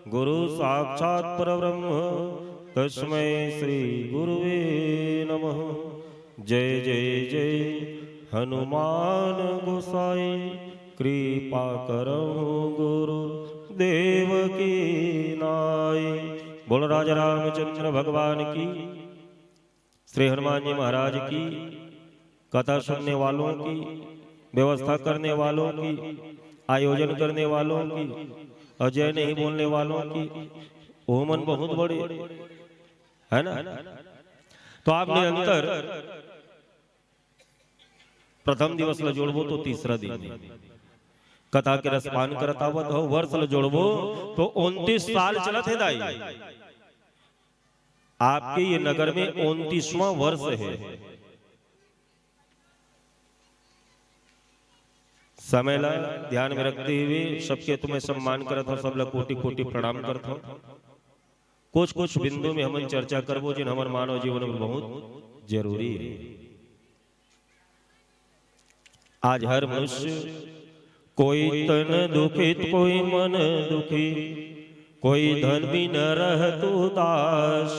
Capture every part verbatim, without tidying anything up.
गुरु साक्षात परब्रह्म, तस्मै श्री गुरुवे नमः। जय जय जय हनुमान गोसाई, कृपा करहु गुरु देव की नाई। बोल राजा रामचंद्र भगवान की, श्री हनुमान जी महाराज की, कथा सुनने वालों की, व्यवस्था करने वालों की, आयोजन करने वालों की, और जय नहीं बोलने वालों की, वो मन बहुत बड़े, है ना? तो आप निरंतर प्रथम दिवस ल जोड़बो तो तीसरा दिन हे। कथा के रसपान करत आवत हो, वर्ष ल जोड़बो तो उनतीस साल चलत हे दाई। आपके ये नगर में उनतीसवाँ वर्ष हे। समय ला ध्यान में रखते हुए सबके तुम्हें सम्मान करत हो, सब ला कोटि कोटि प्रणाम करत हो। कुछ कुछ बिंदु में हमन चर्चा करबो, जिन हमर मानव जीवन में बहुत जरूरी हे। आज हर मनुष्य, कोई तन दुखित कोई मन दुखी, कोई धन बिन रहत उदास,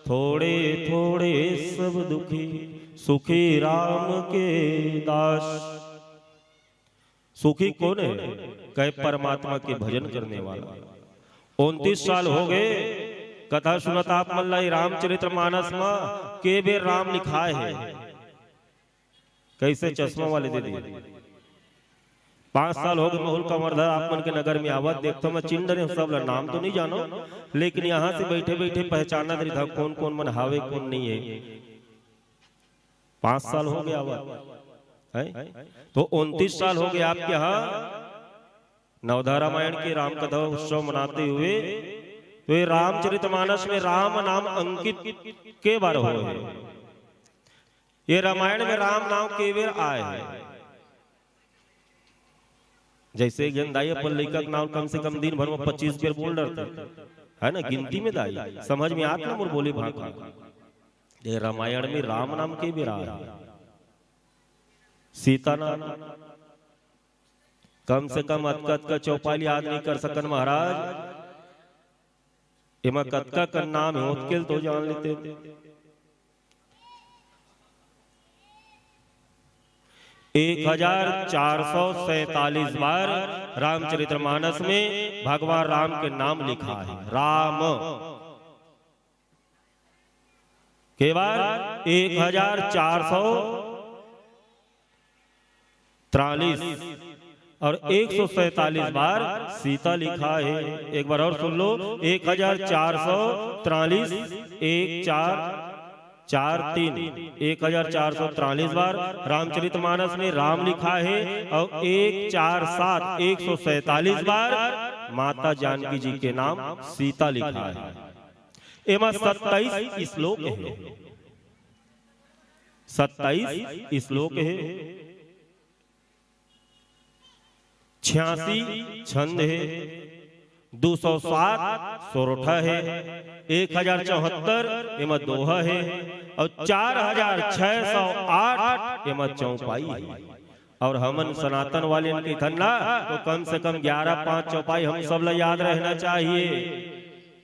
थोड़े थोड़े सब दुखी, सुखी राम के दास। सुखी कोन हे? कहे परमात्मा के भजन करने वाला। उनतीस साल हो गए कथा सुनत आप मन ला ये रामचरित मानस म, के बेर राम लिखाए हे? कइसे चश्मा वाले दे दिए? पाँच साल हो गए महुल कंवरधर आप मन के नगर में आवत, देखथों मैं चिन्ह डरे हँव सब ला, नाम तो नहीं जानो, लेकिन यहाँ से बैठे बैठे पहचानत रहिथँव कोन कोन मन हावे कोन नहीं हे। पाँच साल हो गए आवत, हैं? तो उनतीस साल हो गए आपके यहाँ नवधा रामायण के राम कथा उत्सव मनाते हुए, तो ये रामचरित मानस में राम नाम अंकित के बार होय हे? ये रामायण में राम नाम के बेर आय हे? जैसे एक झन दाई अपन लइका के नाम कम से कम दिन भर में पच्चीस बेर बोल डरथे, है ना, गिनती में दाई, समझ में आत ना मोर बोले भाखा। ये रामायण में राम नाम के बेर आय हे? सीता नाम, कम से कम अतका अतका चौपाई ल याद नहीं कर सकन महाराज। एमा कतका कन नाम हे, ओतके ल तो जान लेते। एक हजार चार सौ सैंतालीस बार रामचरित मानस में भगवान राम के नाम लिखा हे। राम के बार एक हजार चार सौ तिरालीस और एक सौ सैंतालीस बार सीता लिखा हे। एक बार और सुन लो, एक हजार चार सौ तिरालीस, एक चार चार तीन, एक हजार चार सौ तिरालीस बार रामचरित मानस में राम लिखा हे और एक चार सात, एक सौ सैंतालीस बार माता जानकी जी के नाम सीता लिखा हे। एमा सत्ताईस श्लोक हे, सत्ताईस श्लोक हे, छियासी छंद हे, दो सौ सात सोरठा हे, एक हजार चौहत्तर एमा दोहा हे और चार हजार छह सौ आठ एमा चौपाई हे। और हमन सनातन वाले के थन ला तो कम से कम ग्यारह पाँच चौपाई हम सब ला याद रहना चाहिए।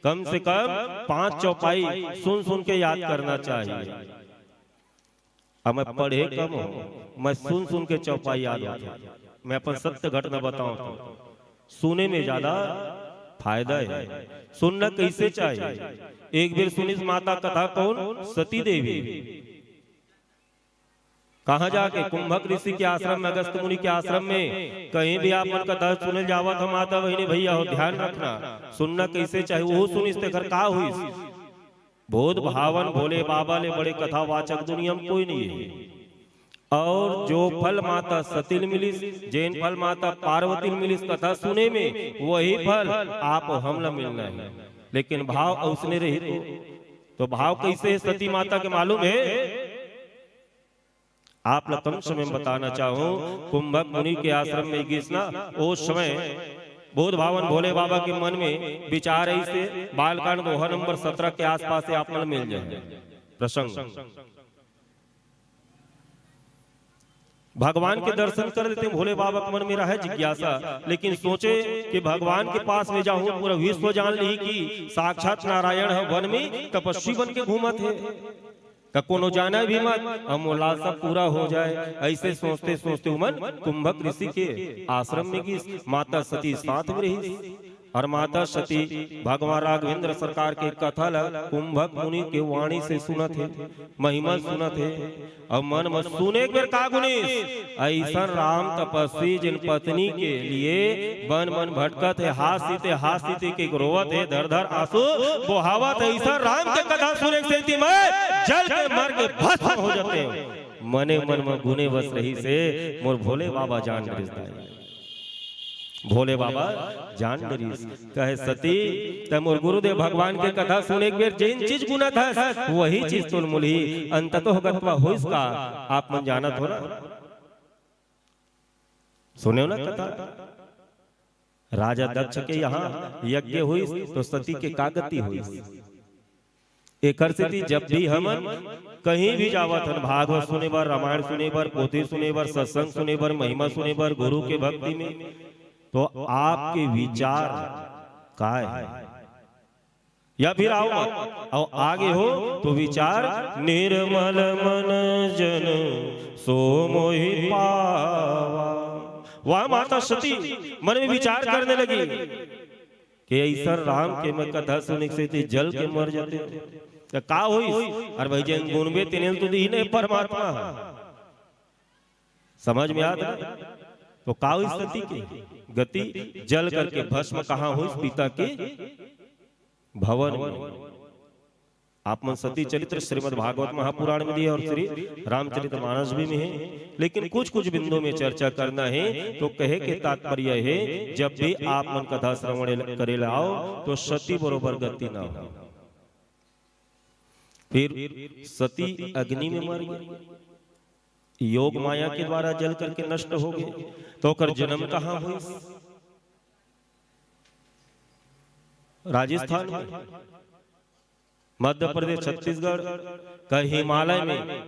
कम से कम पाँच चौपाई सुन सुन के याद करना चाहिए। अब मैं पढ़े कम हँव, मैं सुन सुन के चौपाई याद होथे। मैं अपन सत्य घटना बतावत हँव, सुने में ज्यादा फायदा हे। सुनना कइसे चाहिए? एक बेर सुनिस माता कथा कोन? सती देवी। कहाँ जाके? कुंभक ऋषि के आश्रम में, अगस्त मुनि के आश्रम में। कहीं भी आप मन कथा सुने जावत हो माता बहिनी भैया हो, ध्यान रखना, सुनना कइसे चाहिए। वो सुनिस तेखर का होइस? भूत भावन भोले बाबा ले बड़े कथावाचक दुनिया में कोई नहीं हे। और जो फल माता सती ल मिलिस, जेन फल माता पार्वती ल मिलिस कथा सुने में, वही फल आप हम ला मिलना हे। लेकिन भाव उसने रही तो, तो भाव कइसे हे सती माता के मालूम हे? आप ला कम समय में बताना चाहूँ, कुंभक मुनि के आश्रम में गिस ना, ओ समय भूत भावन भोले बाबा के मन में विचार आइस हे, बालकांड दोहा नंबर सत्रह के आसपास हे, आप मन मिल जाए प्रसंग। भगवान के दर्शन कर लेते हैं। भोले बाबा के मन में रहे जिज्ञासा, लेकिन सोचे कि भगवान के पास में जाहूं, पूरा विश्व जान ली कि साक्षात नारायण ह वन में तपस्वी बन के घूमत हे। का कोनो जाने भी मत, अब मोर लालसा पूरा हो जाए। ऐसे सोचते सोचते उमन कुंभक ऋषि के आश्रम में गिस, माता सती साथ में रहिस। और माता सती भगवान राघवेंद्र सरकार के कथा ल कुंभक मुनि के वाणी से सुनत हे, महिमा सुनत हे। अब मन म सुने एक बेर का गुनीस, ऐसन राम तपस्वी जिन पत्नी के लिए बन बन भटकत हे, हाथ सीते हाथ सीते के रोवत हे, धर धर आंसू बोहावत हे, ऐसन राम के कथा सुने के सेती मैं जल के मर के भस्म हो जाते। मने मन म गुने बस रहिसे मोर भोले बाबा जान डरिस दाई। भोले बाबा जान डरिस, कहे, "सती, तै मोर गुरुदेव भगवान के कथा सुने एक बेर जेन चीज गुनत हस, वही चीज तोल मुलही, अंततोह गत्वा होइस का?" आप मन जानत हो ना, सुने हो ना कथा? राजा दक्ष के यहाँ यज्ञ होइस तो सती के का गति होइस? एकर सेती जब भी हमन कहीं भी जावत हन, भागवत सुने बर, रामायण सुने बर, पोथी सुने बर, सत्संग सुने बर, महिमा सुने बर, गुरु के भक्ति में, तो आपके विचार काय हे? या फिर आओ मत, आओ आगे हो तो विचार, "निर्मल मन जन सो मोहि पावा।" वह माता सती मन में विचार करने लगी कि ऐसा राम के मैं कथा सुने के सेती जल के मर जाते, तो का होइस? अरे भाई, जेन गुनबे तेने तो दी नहीं परमात्मा। समझ में आता? तो का होइस सती के गति? जल करके भस्म कहाँ होइस? पिता के भवन में। आप मन सती चरित्र श्रीमद् भागवत महापुराण में दिए और श्री रामचरित मानस भी में है, लेकिन कुछ कुछ बिंदु में चर्चा करना है। तो कहे के तात्पर्य है, जब भी आप मन कथा श्रवण करे ला आओ तो सती बरोबर गति ना हो। फिर सती अग्नि में मर गई, योग माया के द्वारा जल करके नष्ट हो गए, तो ओकर जन्म कहाँ होइस? राजस्थान में, मध्य प्रदेश, छत्तीसगढ़ का हिमालय में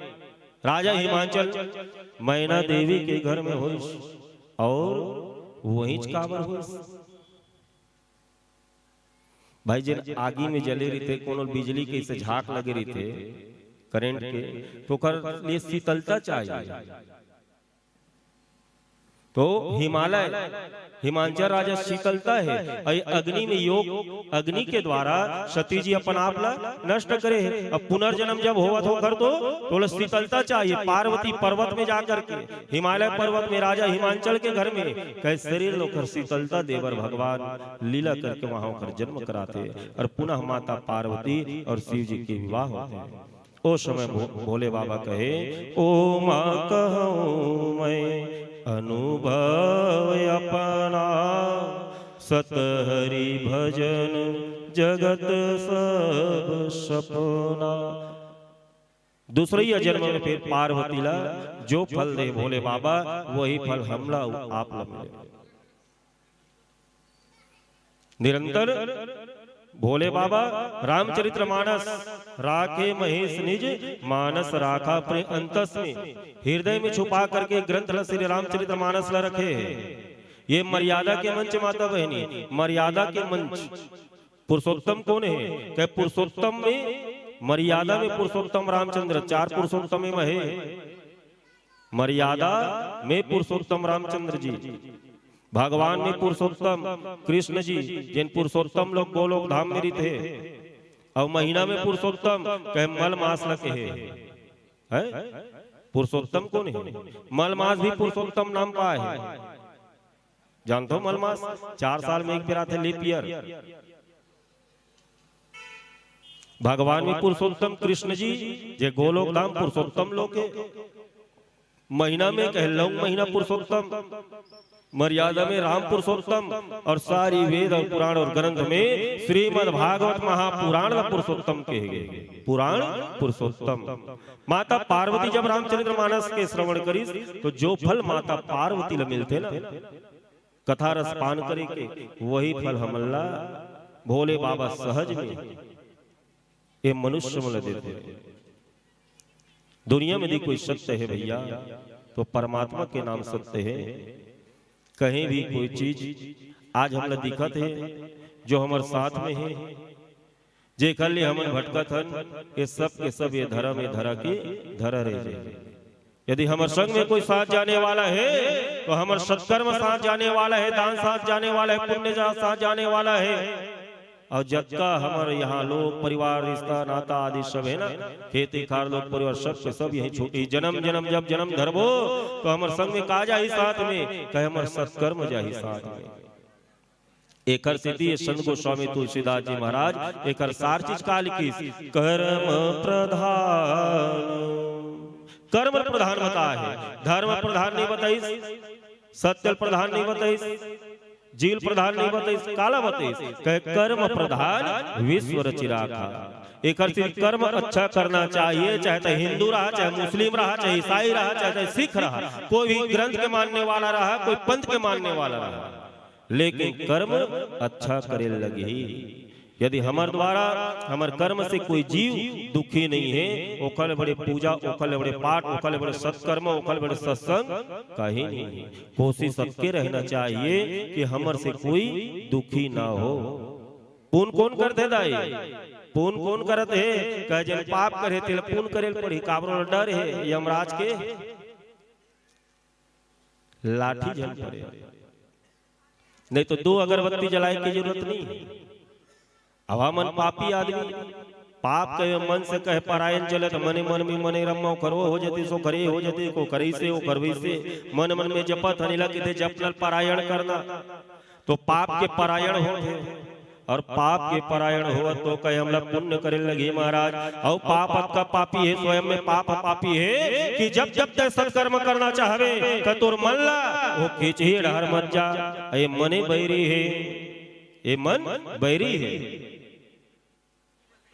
राजा हिमांचल मैना देवी के घर में होइस। और वहींच काबर होइस? भाई, जेन आगी में जले रहिथे, कोनो बिजली के से झांक लगे रहिथे, करंट के, तो ओकर लिए शीतलता चाहिए। तो हिमालय, हिमांचल राजा शीतलता है, और ये अग्नि में योग, अग्नि के द्वारा सती जी अपन आप ला नष्ट करे है। अब पुनर्जन्म जब होवत हो घर तो, तो ओला शीतलता चाहिए। पार्वती पर्वत में जा करके, हिमालय पर्वत में राजा हिमांचल के घर में कहे शरीर ल ओकर शीतलता देबर भगवान लीला करके वहां ओकर जन्म कराथे और पुनः माता पार्वती और शिव जी के विवाह होथे। ओ समय भो-, भोले बाबा कहे, "ओ माँ कहूँ मैं अनुभव अपना, सत हरि भजन जगत सब सपना।" दूसरइया जन्म में फिर पार्वती ला जो फल दे भोले बाबा, वही फल हमला आप ला मिले। निरंतर भोले बाबा रामचरित्र मानस राखे महेश निज, मानस राखा अपने अंतस में, हृदय में छुपा करके ग्रंथ ला श्री रामचरित्र मानस ला रखे है। ये मर्यादा के मंच, माता बहनी, मर्यादा के मंच। पुरुषोत्तम कौन है? कहे पुरुषोत्तम में, मर्यादा में पुरुषोत्तम रामचंद्र, चार पुरुषोत्तम में है। मर्यादा में पुरुषोत्तम रामचंद्र जी, भगवान में पुरुषोत्तम कृष्ण जी, जेन पुरुषोत्तम लोग गोलोक धाम में रहिथे, और महीना में पुरुषोत्तम कहे मल मास ल कहे है। पुरुषोत्तम कौन है? मल मास भी पुरुषोत्तम नाम पाए है। जानथो मल मास? चार साल में एक बेर आथे, leap year। भगवान में पुरुषोत्तम कृष्ण जी, जे गोलोक धाम पुरुषोत्तम लोक है। महीना में कहे लौंग महीना पुरुषोत्तम, मर्यादा में राम पुरुषोत्तम, और सारी वेद और पुराण और ग्रंथ में श्रीमद् भागवत महापुराण ला पुरुषोत्तम कहे गए। पुराण पुरुषोत्तम। माता पार्वती जब रामचरित्र मानस के श्रवण करिस, तो जो फल माता पार्वती ला मिलथे ना, कथा रस पान करे के, वही फल हमन ला भोले बाबा सहज में ये मनुष्य मन ला देथे। दुनिया में यदि कोई सत्य है भैया, तो परमात्मा के नाम सत्य हे। कहीं भी कोई चीज आज हमला दिखत हे, जो हमर साथ में हे, जेकर ले हमन भटकत हन, ये सब के सब ये धर्म, ये धरा के धरा रह जाए। यदि हमर संग में कोई साथ जाने वाला हे, तो हमर सत्कर्म साथ जाने वाला हे, दान साथ जाने वाला हे, पुण्य जा-, साथ जाने वाला हे। अउ जतका हमर यहाँ लोग, परिवार, रिश्ता, नाता आदि सब हे ना, खेती खार, लोग, परिवार, सब के सब यही छूटी। जन्म जन्म जब जन्म धरबो, तो हमर संग में का जाही साथ में? कहे, हमर सत्कर्म जाही साथ में। एकर सेती ये संत गोस्वामी तुलसीदास जी महाराज एकर सार चीज का लिखिस, कर्म प्रधान। कर्म प्रधान बताए हे, धर्म प्रधान नहीं बताइस, सत्य प्रधान नहीं बताइस, जीव प्रधान नहीं बताइस, काला बताइस? कहे, कर्म प्रधान विश्व रचि राखा। एकर सेती कर्म अच्छा करना चाहिए, चाहे तो हिंदू रहा, चाहे मुस्लिम रहा, चाहे ईसाई रहा, चाहे तो सिख रहा, कोई भी ग्रंथ के मानने वाला रहा, कोई पंथ के मानने वाला रहा, लेकिन कर्म अच्छा करे लगही। यदि हमर द्वारा, हमर कर्म से कोई जीव दुखी नहीं हे, ओकर ले बड़े पूजा, ओकर ले बड़े पाठ, ओकर ले बड़े सत्कर्म, ओकर ले बड़े सत्संग कहीं नहीं हे। कोशिश सबके रहना चाहिए कि हमर से कोई दुखी ना हो। पुन कोन करथे दाई? पुन कोन करत हे? कहे, जेन पाप करे, तेला पुन करे ल पड़ही। काबरो डर हे यमराज के, लाठी झन परे, नहीं तो दो अगरबत्ती जलाए के जरूरत नहीं हे। अब हमन पापी आदमी, पाप के मन से कहे परायण चले, तो मने मन में मने रम्मा, ओकर वो हो जतिस, ओकर ये हो जतिस, ओकर ऐसे, ओकर वैसे, मन मन में जपत हन, एला किथे जपनल परायण करना। तो पाप के परायण होत हे, और पाप के परायण होवत तो कहे, हमला पुण्य करे लगही महाराज। अउ पाप अतका पापी हे, स्वयं में पाप पापी हे कि जब जब तैं सत्कर्म करना चाहबे, त तोर मन ला वो खींचही, डहर मत जा। ये मने बैरी हे, ये मन बैरी हे।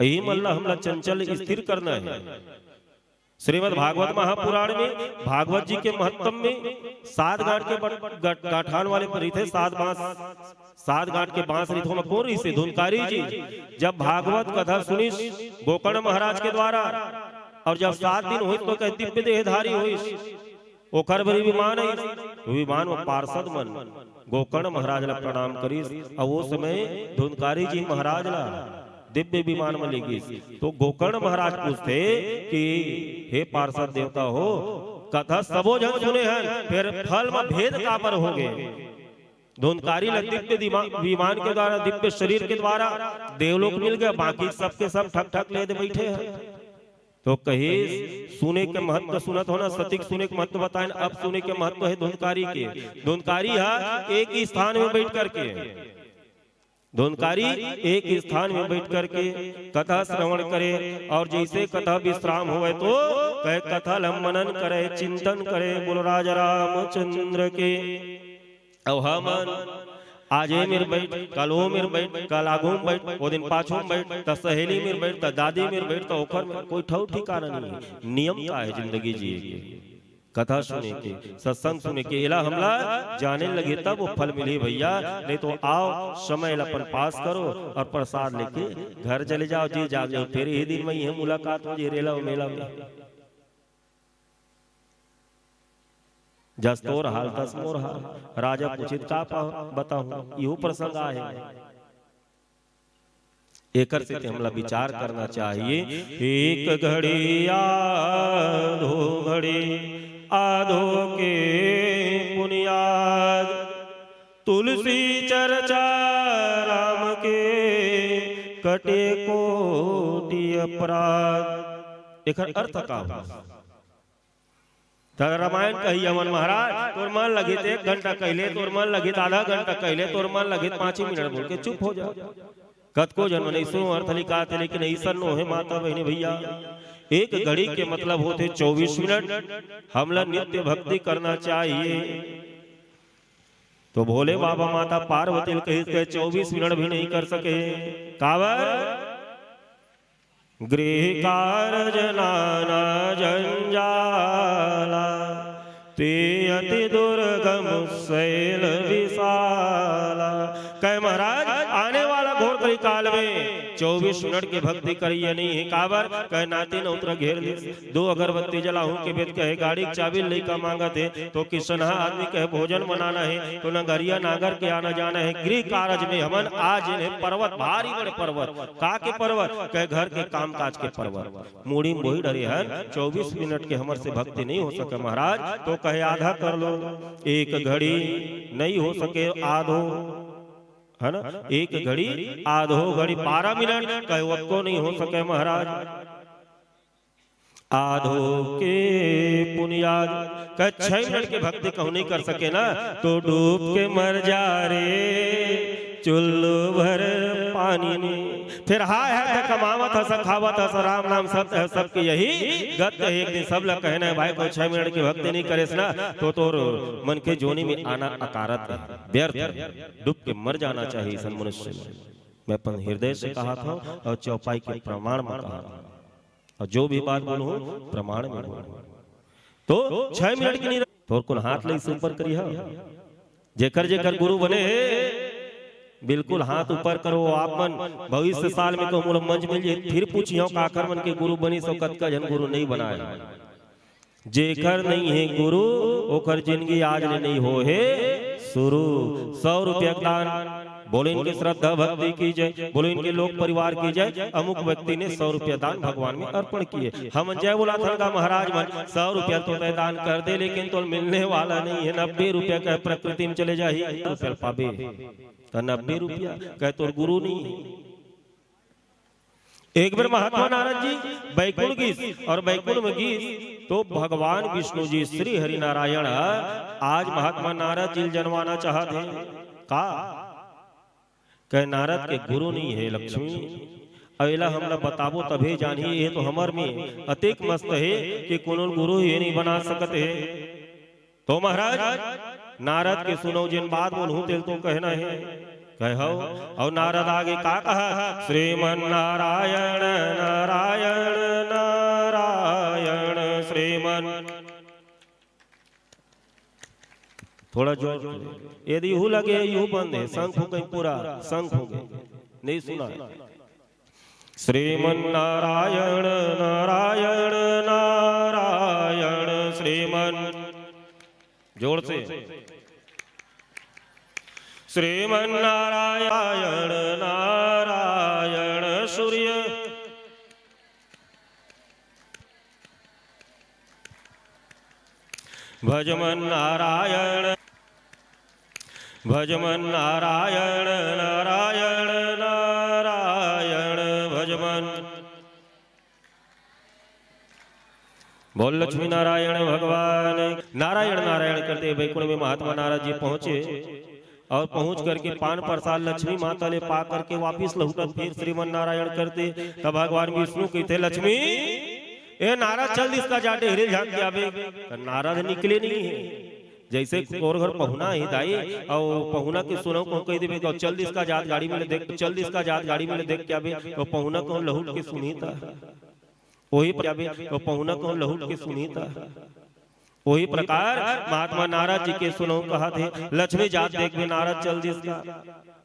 यही मन ला हमला चंचल स्थिर करना हे। श्रीमद् भागवत महापुराण में, भागवत जी के महत्तम में, सात गांठ के बट-, गट-, गांठान वाले पर रहिथे, सात बांस, सात गांठ के बांस रहिथे, ओमा कोन रहिसे? धुंधकारी जी। जब भागवत कथा सुनिस गोकर्ण महाराज के द्वारा, और जब सात दिन होइस तो कहे दिव्य देहधारी होइस, ओकर बर विमान आइस, विमान में पार्षद मन गोकर्ण महाराज ला प्रणाम करिस, अउ वो समय धुंधकारी जी महाराज ला दिव्य विमान में ले गिस। तो गोकर्ण महाराज पूछथे कि हे पार्षद देवता हो, कथा सबो झन सुने हन, फेर फल में भेद काबर हो गे? धुंधकारी ला दिव्य दिमा-, विमान के द्वारा, दिव्य शरीर के द्वारा देवलोक मिल गया, बाकी सबके सब ठक ठक ले दे बैठे हैं। तो कहिस, सुने के महत्व सुनत हो ना, सती के सुने के महत्व बताएन, अब सुने के महत्व हे धुंधकारी के। धुंधकारी हा एक ही स्थान में बैठ करके, धुंधकारी एक ही स्थान में बैठ करके कथा श्रवण करे, और जैसे कथा विश्राम होवे तो कहे, कथा ल मनन करे, चिंतन करे, बोलो राजा रामचंद्र के। अउ हमन आज ए मेर बैठ, कल ओ मेर बैठ, कल आगू में बैठ, ओ दिन पाछू में बैठ, त सहेली मेर बैठ, त दादी मेर बैठ, त ओकर मेर, कोई ठौर ठिकाना नहीं हे। नियम का हे जिंदगी जिए के? कथा सुने के, सत्संग सुने के, एला हमला जाने लगे तब वो फल मिलही भैया। नहीं तो आओ, समय ला अपन पास करो और प्रसाद लेके घर चले जाओ, जी जाग जाओ, फिर यही दिन में यही मुलाकात हो जाही रेला मेला में। जस तोर हाल तस मोर हाल। राजा पूछित का पा-, बताहूं, इहू प्रसंग आहे। एकर सेती हमला विचार करना चाहिए। एक घड़ी आधो घड़ी, आधो के पुनियाद, तुलसी चर्चा राम के, कटे कोटि अपराध। एकर अर्थ का हो? त रामायण कही हमन महाराज, तोर मन लगित एक घंटा कहिले, तोर मन लगित आधा घंटा कहिले, तोर मन लगित पाँच ही मिनट बोल के चुप हो जा। कतको झन मन अइसनो अर्थ निकालथे, लेकिन अइसन नोहे माता बहिनी भैया। एक घड़ी के मतलब होथे चौबीस मिनट। हमला नित्य भक्ति करना चाहिए। तो भोले बाबा माता पार्वती ल कहिस के चौबीस मिनट भी नहीं कर सके। काबर? गृह कार्य नाना जंजाला, ते अति दुर्गम शैल विशाला। कहे महाराज, आने वाला घोर कलयुग काल में चौबीस मिनट के भक्ति करिए नहीं है। काबर? कहे नाती नौतरा घेर लिस। दो अगरबत्ती जलाहूं के बेद कहे गाड़ी के चाबी लइका मांगत हे, तो किसनहा आदमी कहे भोजन बनाना है, तो नगरिया नागर के आना जाना है। गृह कारज में हमन आज इन्हें पर्वत, भारी बड़े पर्वत, का के पर्वत? कहे घर के काम काज के पर्वत। मुड़ी में बोही डरे हन, चौबीस मिनट के हमर से भक्ति नहीं हो सके महाराज, तो कहे आधा कर लो, एक घड़ी नहीं हो सके आधो, है ना, एक घड़ी आधो घड़ी, बारह मिनट कहे ओतको नहीं हो सके महाराज। आधो के पुनियाद कहे छह मिनट के भक्ति कहूं नहीं कर सके ना, तो डूब के मर जा रे चुल्लू भर पानी में। फिर हाय हाय त कमावत हस, खावत हस, राम नाम सत्य है सबके यही गत्य है। एक दिन सब ला कहना है भाई, कोई छह मिनट की भक्ति नहीं करेस ना, तो तोर मन के जोनी में आना अकारत है, व्यर्थ है, डूब के मर जाना चाहिए सन मनुष्य में। मैं अपन हृदय से कहा था और चौपाई के प्रमाण में कहा था, और जो भी बात बोलूं प्रमाण में बोलूं। तो छह मिनट की नहीं, तोर कुन हाथ ले ऊपर करिहा। जेकर जेकर गुरु बने हे, बिल्कुल हाथ ऊपर करो आप मन। भविष्य साल में कहूं मोला मंच मिल जाए, फिर पूछियो काकर मन के गुरु बनिस अउ कतका झन गुरु नहीं बनाए। जेकर नहीं है गुरु, ओकर जिंदगी आज ले नहीं हो है शुरू। सौ रुपया का दान, बोलो इनकी श्रद्धा भक्ति की जय, बोलो इनके लोक परिवार की जय। अमुक व्यक्ति ने सौ रुपया दान भगवान में अर्पण किए। हम जय बोला थन का महाराज मन, सौ रुपया तो तय दान कर दे, लेकिन तो मिलने वाला नहीं है, नब्बे रुपया कहे प्रकृति में चले जाही, रुपया पाबे। तो नब्बे रुपया कहे तोर गुरु नहीं है। एक बेर महात्मा नारद जी बैकुंठ गिस और बैकुंठ में गिस तो भगवान विष्णु जी श्री हरि नारायण आज महात्मा नारद जी ल जनवाना चाहत हे का? कहे नारद के गुरु नहीं है लक्ष्मी, अउ एला हमला बताबो तभे जानही, ये तो हमर में अतेक मस्त है कि कोनो गुरु ही नहीं बना सकत है। तो महाराज, नारद के सुनव जेन बात बोलहूं तेल तो कहना है, कहव। अउ नारद आगे का कहा? श्रीमन नारायण, नारायण, नारायण, श्रीमन। थोड़ा जोर से। यदि यहू लगे, यहू बंद है, शंख हो गई पूरा, शंख हो गई, नहीं सुना। श्रीमन नारायण, नारायण, नारायण, श्रीमन। जोर से। श्रीमन नारायण, नारायण, सूर्य। भजमन नारायण, भजमन नारायण, नारायण, नारायण, भजमन। बोल लक्ष्मी नारायण भगवान। नारायण नारायण करते बैकुंठ में महात्मा नारद जी पहुंचे और पहुंच करके पान प्रसाद लक्ष्मी माता ले पा करके वापिस लहुटत फिर श्रीमन नारायण करते, तब भगवान विष्णु कहते, लक्ष्मी, ए नारद चल दिस का जा डेहरी झांक के आबे। तो नारद निकले नहीं है। जैसे तोर घर पहुना ही दाई, अउ पहुना के सुनव कहूं कहि देबे, तो चल दिस का जात गाड़ी में ले देख, चल दिस का जात गाड़ी में ले देख के आबे, तो पहुना कहूं लहुट के सुनही ता। वही पर आबे, तो पहुना कहूं लहुट के सुनही ता। वही प्रकार महात्मा नारद जी के सुनव कहत हे, लक्ष्मी जात देखबे नारद चल दिस का।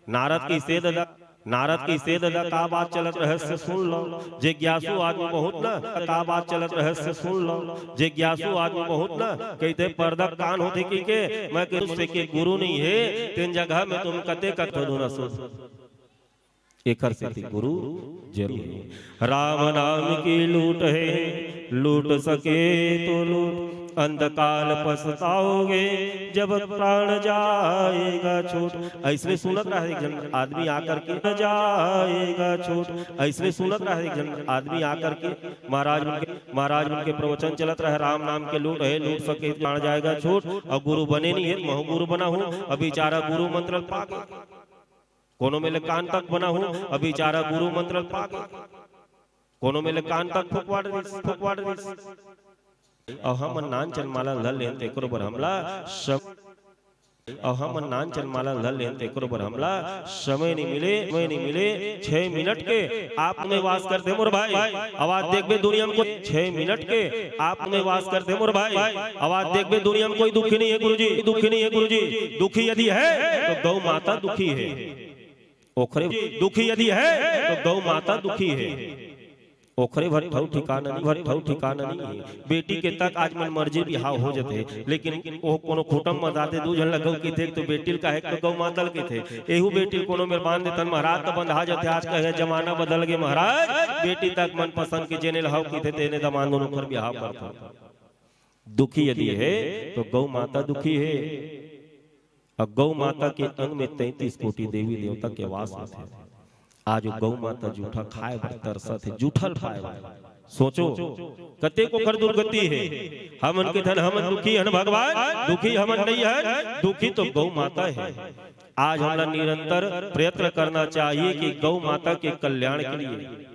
नारद कहिसे ददा, नारद कहिसे ददा, का बात चलत रहस्य सुन लो। जिज्ञासु आदमी बहुत ना, का बात चलत रहस्य सुन लो। जिज्ञासु आदमी बहुत ना, कहिथे पर्दा कान होथे कहिके, मैं कहिथंव से के गुरु नहीं है, तेन जगह में तुम कते कथो धुना सुन। एकर सेती गुरु जरूरी हे। राम नाम की लूट है, लूट सके तो लूट, अंतकाल पछताओगे जब प्राण जाएगा छूट। अइसने सुनत रहा एक झन आदमी आकर के, जाएगा छूट। अइसने सुनत रहा एक झन आदमी आकर के महाराज मन के, महाराज मन के प्रवचन चलत रहे, राम नाम के लूट है, लूट सके प्राण जाएगा छूट। अउ गुरु बने नहीं है, महूं गुरु बना हूं, अउ बेचारा गुरु मंत्र पाके कोनो में ले कान तक बना हूं, अउ बेचारा गुरु मंत्र पाके कोनो में ले कान तक फुकवा डरिस, फुकवा डरिस। अउ हमन नान चन माला ल धर लेन, तेकरो बर हमला सम-, अउ हमन नान चन माला ल धर लेन, तेकरो बर हमला समय नहीं मिले, समय नहीं मिले। छह मिनट के आप में वास करथे मोर भाई, आवाज देखबे दुनिया में कोई। छह मिनट के आप में वास करथे मोर भाई, आवाज देखबे दुनिया में कोई दुखी नहीं है गुरुजी, दुखी नहीं है गुरुजी। दुखी यदि है तो गौ माता दुखी है। ओखरे दुखी यदि हे तो गौ माता दुखी हे। ओखरे भर ठऊ ठिकाना नहीं, भर ठऊ ठिकाना नहीं हे। बेटी के तक आज मन मर्जी बिहाव हो जथे, लेकिन ओ कोनो खूंटा म जाथे, दू झन ल गौ किथे, तो बेटी ल काहे के गौ माता ल किथे। एहू बेटी ल कोनो मेर बांध देथन महाराज, त बंधा जथे। आज कहे जमाना बदल गे महाराज, बेटी तक मन पसंद के जेने ल हव किथे, तेने दमांद ओखर बिहाव करथे। दुखी यदि हे तो गौ माता दुखी हे। अउ गौ माता के अंग में तैंतीस कोटि देवी देवता के वास होथे। आज वो गौ माता जूठा खाए बर तरसत हे, जूठा ल पाए बर। सोचो, कतेक ओखर दुर्गति हे। हमन के धन हमन दुखी हन भगवान, दुखी हमन नहीं हन, दुखी तो गौ माता हे। आज हमला निरंतर प्रयत्न करना चाहिए कि गौ माता के कल्याण के लिए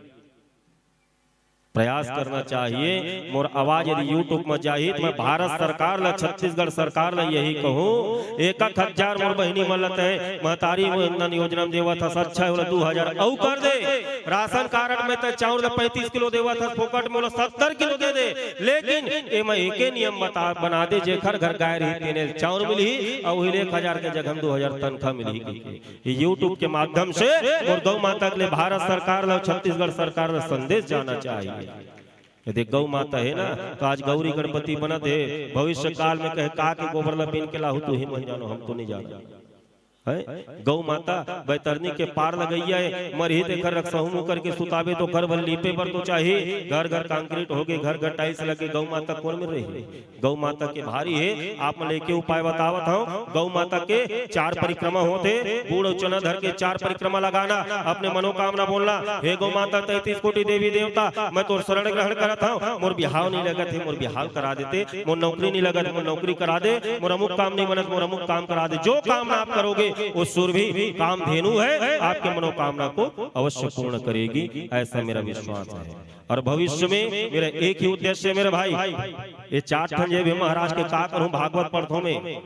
प्रयास करना चाहिए। मोर आवाज यदि YouTube म जाही, त मैं भारत सरकार ल, छत्तीसगढ़ सरकार ल यही कहूँ, एक एक हजार मोर बहिनी मन ल तैं महतारी वंदन योजना म देवत हस, अच्छा हे, ओला दू हजार अउ कर दे। राशन कार्ड में तैं चाउर ल पैंतीस किलो देवत हस, फोकट में ओला सत्तर किलो दे दे। लेकिन एमा एके नियम बता, बना दे, जेखर घर गाय रही, तेने ल चाउर मिलही, अउ उही ले एक हजार के जगह म दू हजार तनखा मिलही कहिके। ये YouTube के माध्यम से मोर गौ माता के लिए भारत सरकार ल, छत्तीसगढ़ सरकार ल संदेश जाना चाहिए। यदि गौ माता हे ना, तो आज गौरी गणपति बनत हे, भविष्य काल में कहे का के गोबर ल बीन के लाहू, तू ही मन जानो, हम तो नहीं जानो। हैं? गौ माता बैतरनी के पार लगइया हे, मरही तेखर रखसहू मुँह करके सुताबे तो घर भर लीपे बर तो चाही, घर घर कंक्रीट होगे, घर घर टाइल्स लगे, गौ माता कोन मेर रही? गौ माता के भारी हे, आप मन ल एके उपाय बतावत हंव। गौ माता के चार परिक्रमा होथे, गुड़ अउ चना धर के चार परिक्रमा लगाना, अपने मनोकामना बोलना, "हे गौ माता, तैंतीस कोटि देवी देवता, मैं तोर शरण ग्रहण करत हंव, मोर बिहाव नहीं लगत हे, मोर बिहाव करा देते, मोर नौकरी नहीं लगत, मोर नौकरी करा दे, मोर अमुक काम नहीं बनत, मोर अमुक काम करा दे।" जो काम आप करोगे, वो सुरभि कामधेनु है, आपके मनोकामना को अवश्य पूर्ण करेगी, ऐसा मेरा विश्वास है। और भविष्य में मेरा एक ही उद्देश्य है मेरे भाई, ये चार ठन जे भी महाराज के का करूं, भागवत पढ़थों में,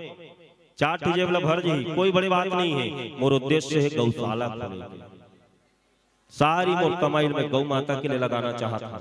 चार ठे जेब ला भर जही, कोई बड़ी बात नहीं है। मोर उद्देश्य है गौशाला खोले के। सारी मोर कमाई मैं गौ माता के लिए लगाना चाहत हूँ।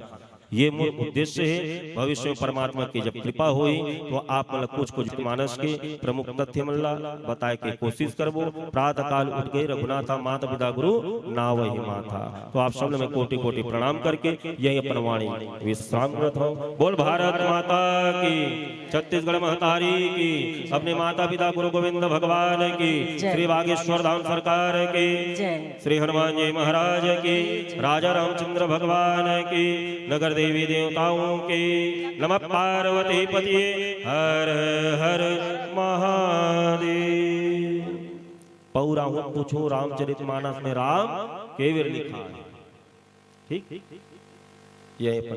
ये मोर उद्देश्य है। भविष्य में परमात्मा की जब कृपा होही तो आप मन ला कुछ कुछ मानस के प्रमुख तथ्य मन ला बताए के कोशिश करबो। प्रातः काल उठ गए, रघुनाथा माता पिता गुरु नावहि माथा। तो आप सब ल मैं कोटि कोटि प्रणाम करके यही अपन वाणी विश्राम करत हूँ। बोल भारत माता की, छत्तीसगढ़ महतारी की, अपने माता पिता गुरु गोविंद भगवान की, जय। श्री बागेश्वर धाम सरकार की, जय। श्री हनुमान जी महाराज की, राजा रामचंद्र भगवान की, नगर देवी देवताओं की। नमः पार्वती पतिये हर हर महादेव। पौरा हूँ पूछो रामचरित मानस में राम केविर लिखा है। ठीक, यही अपन